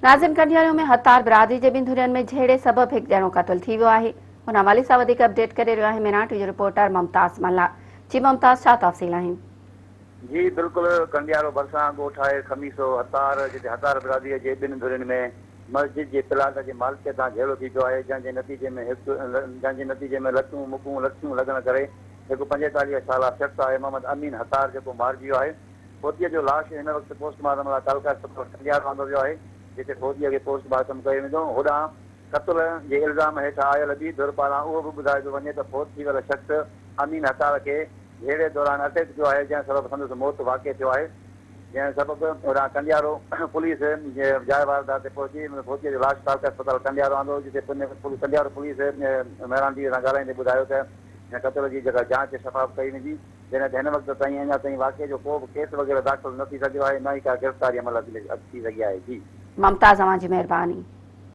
ناظم ڪنڊياريو ۾ هتار برادري جي ٻن ڌرين ۾ جهيڙي سبب هڪ ڄڻو قتل ٿي ويو آهي. ان حوالي سان وڌيڪ اپڊيٽ ڪري رهيو آهي ميران ٽي جو رپورٽر ممتاز ملاح. جي ممتاز ڇا تفصيل آهن؟ جي بلڪل ڪنڊيارو ڀرسان ڳوٺ آهي خميسو هتار جتي هتار برادري جي ٻن ڌرين ۾ مسجد جي پلاٽ جي مالڪي تان جهيڙو ٿي پيو آهي جنهن جي نتيجي ۾ هڪ جنهن جي نتيجي ۾ لتون مڪون لٺيون لڳڻ ڪري هڪ 45 سالا شخص آهي محمد امين هتار جيڪو مارجي ويو آهي. فوتيء جو لاش هن وقت پوسٽ مارٽم لاء تعلقه اسپتال ڪنڊيارو آندو ويو آهي، جتي فوتيء کي پوسٽ مارٽم ڪيو ويندو. هوڏانهن قتل جي الزام هيٺ آيل ٻي ڌر پاران اهو به ٻڌايو پيو وڃي ته فوت ٿي ويل شخص امين هتار کي جهيڙي دوران اٽيڪ ٿيو آهي، جنهن سبب سندس موت واقع ٿيو آهي، جنهن سبب هوڏانهن ڪنڊيارو پوليس جاء واردات تي پهچي فوتيء جو لاش تعلقه اسپتال ڪنڊيارو آندو، جتي ڪنڊيارو پوليس مهراڻ ٽي وي سان ڳالهائيندي ٻڌايو ته هن قتل جي جيڪا جاچ شفاف ڪئي ويندي. جڏهن ته هن وقت تائين اڃا تائين واقعي جو ڪو به ڪيس وغيره داخل نه ٿي سگهيو آهي نه ئي ڪا گرفتاري عمل ۾ ٿي سگهي آهي. جي. ممتاز اوهان جي مهرباني.